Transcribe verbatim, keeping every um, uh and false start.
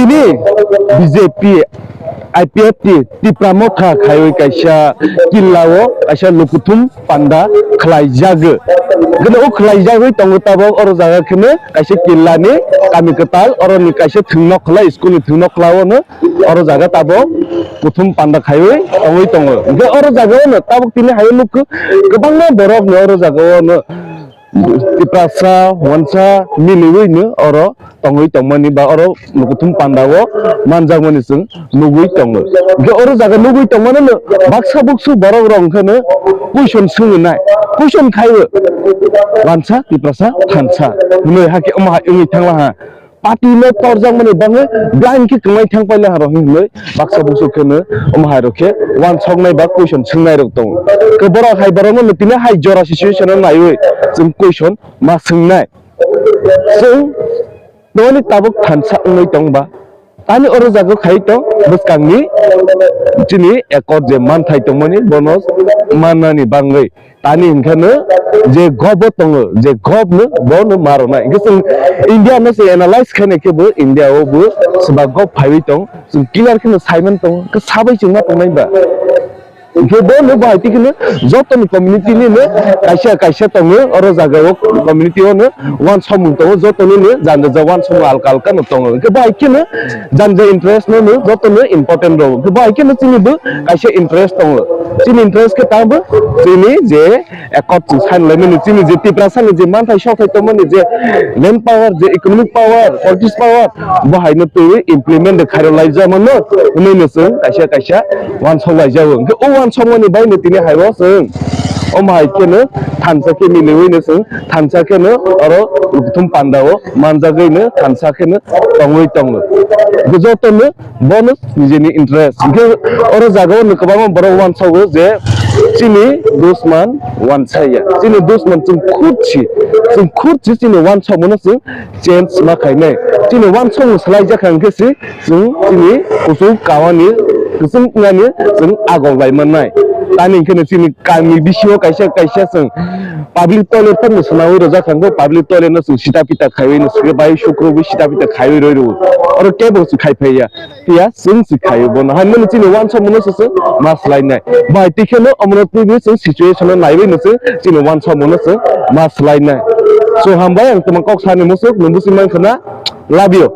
Tini B J P, I P F T, Tipra Motha khaiwi kaisa killa o kaisa lukuthum panda khlaijago. Gana o khlaijagwi tongo tabok oro jaga kheno kaisa killa ni kami kwtal, oro ni kaisa thwng nok khwlai, school ni thwng nok khwlai o no oro jaga tabok kuthum panda khaiwi tongwi tongo. Hwnkhe oro jaga o no tabok tini hai o nuk kwbangma borok no oro jaga o no Tiprasa, wansa miliwi no oro tongwi tongmani ba oro kuthum panda o manjakmani chwng nugwi tongo. Hwnkhe oro jaga nugwi tongmano no baksa buksu borok rok hwnkhe no question swngo nai, question khaiwi wansa Tiprasa thansa hwnwi hakhe omo hai wngwi thangla ha. Party no torjakmani bagwi blind khe kwmai thang paila ha rok hinwi baksa buksu kheno omo hai rok khe wansoknai ba question swngnai rok tongo. Khe borok hai borok no tini hai jora situation o naiwi chwng question ma swngnai. Chwng toni tabuk thansa wngwi tongba, tani oro jaga khai tong bwskangni chini accord je manthai tongmani bono mannani bagwi. Tani hwnkhe no je gob o tongo, je gob no bo no ma rwnai. Hwnkhe chwng India no se analyze khainai khe bo India o bo swba gob phaiwi tong, chwng clear khe no saiman tongo, khe sabai chwng ma tongnai ba. Hwnkhe bo no bahai twi kheno joto ni community ni no kaisa kaisa tongo, oro jaga o community o no wansokmung tongo, joto ni no janja ja wansokmung alka alka no tongo. Hwnkhe bahai kheno janja interest no no joto no important rw. Hwnkhe bahai kheno chini bo kaisa interest tongo. Chini interest khe tamo chini je accord chwng sign laimani chini je Tiprasa ni je manthai sothai tongmani je land power, je economic power, politics power, bo haino twiwi implement de khairok laijak mano hwnwi no chwng kaisa kaisa wansok laijao. Hwnkhe o wansokmani bai no tini hai o chwng omo hai kheno thansa khe miliwi no chwng thansa kheno oro kuthum panda o manjagwi no thansa kheno tongwi tongo. Hwnkhe joto no bono nijeni interest. Hwnkhe oro jaga o no kwbangma borok wansago je chini dusman wansaya. Chini dusman chwng khurchi, chwng khurchi chini wansokmano chwng change ma khainai. Chini wansokmung swlaijak kha hwnkhe se chwng chini kuchuk kawani kwchwng wngnani chwng agok lai mannai. Tani hwnkhe no chini kami bisingo kaisa kaisa chwng public toilet phano swnawi rwjak kha hwnkhe public toilet no chwng sita pita khaiwi no swkhe bai sukrubwi sita pita khaiwi rwi rwo. Oro kebo chwng khai phaiya. Phiya chwng si khaio bono. Hai mani chini wansokmano se chwng ma swlainai. Bai twi kheno omono twiwi chwng situation no naiwi no chwng chini wansokmano chwng ma swlainai. So hambai ang tongma kok sani musuk, nung busi man khna. Love you.